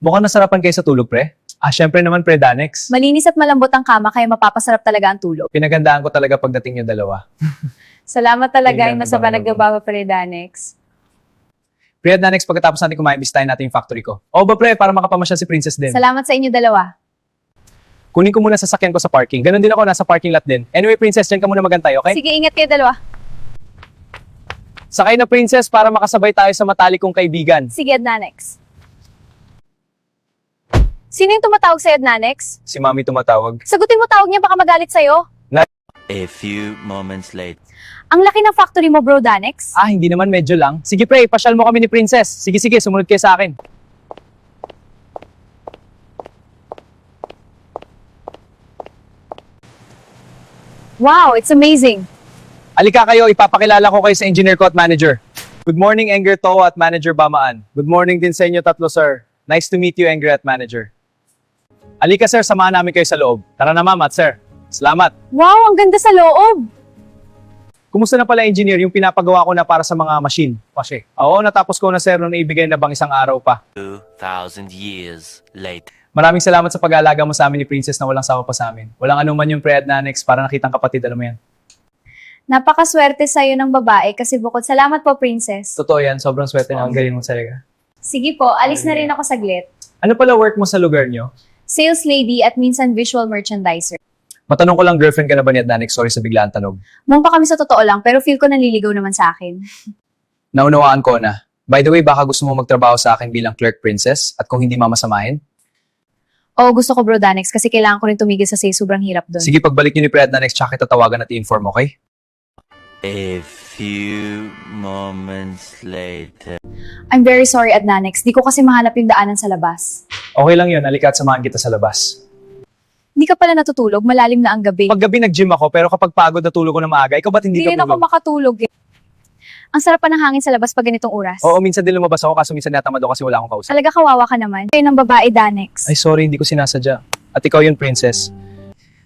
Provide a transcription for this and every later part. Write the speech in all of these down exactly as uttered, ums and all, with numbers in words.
Mukhang nasarapan kayo sa tulog, pre. Ah, syempre naman, pre Danex. Malinis at malambot ang kama kaya mapapasarap talaga ang tulog. Pinagandaan ko talaga pagdating nyo dalawa. Salamat talaga Kailan ay nasa ba panag kayo? Baba, Pre Danex. Pre Danex, pagkatapos natin kumain, bisitahin natin yung factory ko. O ba, pre, para makapamasyal si Princess din. Salamat sa inyo dalawa. Kunin ko muna sasakyan ko sa parking. Ganun din ako, nasa parking lot din. Anyway, Princess, dyan ka muna magantay, okay? Sige, ingat kayo dalawa. Sakay na, Princess, para makasabay tayo sa matalik kong kaibigan. Sige, Adnanex. Sino yung tumatawag sa'yo, Adnanex? Si Mami tumatawag. Sagutin mo tawag niya, baka magalit sa'yo. A few moments later. Ang laki ng factory mo, Bro Danex. Ah, hindi naman, medyo lang. Sige, pre, pasyal mo kami ni Princess. Sige, sige, sumunod kayo sa akin. Wow, it's amazing. Alika kayo, ipapakilala ko kayo sa engineer ko at manager. Good morning, Enger Toa at Manager Bamaan. Good morning din sa inyo tatlo, sir. Nice to meet you, Enger at Manager. Alika, sir, samahan namin kayo sa loob. Tara na, ma'am at sir. Salamat. Wow, ang ganda sa loob. Kumusta na pala, engineer, yung pinapagawa ko na para sa mga machine? Kasi, oo, natapos ko na, sir, nung ibigay na bang isang araw pa. Two thousand years later. Maraming salamat sa pag-aalaga mo sa amin ni Princess na walang sawa pa sa amin. Walang anuman yung pre Adnanex, para nakitang kapatid, alam mo yan. Napakaswerte sa'yo ng babae kasi bukod salamat po, Princess. Totoo yan, sobrang swerte na ang galing mo talaga. Sige po, alis na rin ako saglit. Ano pala work mo sa lugar nyo? Sales lady at minsan visual merchandiser. Matanong ko lang, girlfriend ka na ba ni Adnanex? Sorry sa biglaan tanong. Mong pa kami sa totoo lang, pero feel ko nanliligaw naman sa akin. Naunawaan ko na. By the way, baka gusto mo magtrabaho sa akin bilang clerk, Princess? At kung hindi mamasamahin? Oo, gusto ko, Bro Danex, kasi kailangan ko rin tumigil sa sales, sobrang hirap doon. Sige, pagbalik nyo ni pre Adnanex, tsaka kita tawagan at i-inform, okay? A few moments later. I'm very sorry, Adnanex. Di ko kasi mahanap yung daanan sa labas. Okay lang yun, alika at samahan kita sa labas. Hindi ka pala natutulog, malalim na ang gabi. Paggabi nag-gym ako, pero kapag pagod natulog ko na maaga. Ikaw ba't hindi Hindi ka rin ako makatulog eh. Ang sarap pa ng hangin sa labas pag ganitong oras. Oo, minsan din lumabas ako, kaso minsan natamad ako kasi wala akong kausap. Talaga kawawa ka naman. Kayo ng babae, Danex. Ay, sorry, hindi ko sinasadya. At ikaw yun, Princess.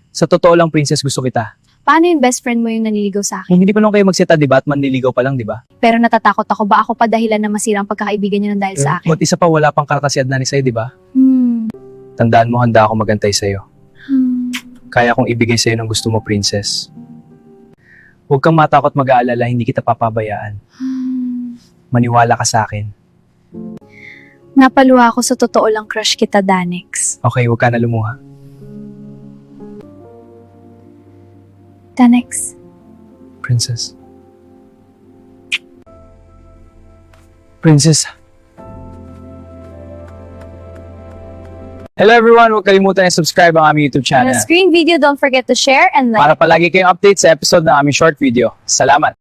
Sa totoo lang, Princess, gusto kita. Paano yung best friend mo yung nanliligaw sa akin? Kung hindi pa lang kayo magseta, di ba? At manliligaw pa lang, di ba? Pero natatakot ako, ba ako padahilan na masira ang pagkakaibigan niyo ng dahil sa akin. At isa pa, wala pang karta si Adnanex sa'yo, di ba? Hmm. Tandaan mo, handa ako magantay sa'yo. Hmm. Kaya kong ibigay sa'yo ng gusto mo, Princess. Huwag kang matakot, mag-aalala, hindi kita papabayaan. Hmm. Maniwala ka sa akin. Napaluha ako, sa totoo lang, crush kita, Danex. Okay, huwag ka na lumuha. Danex. Princess. Princess. Hello everyone! Huwag kalimutan i-subscribe ang aming YouTube channel. Screen video, don't forget to share and like. Para palagi kayong update sa episode ng aming short video. Salamat!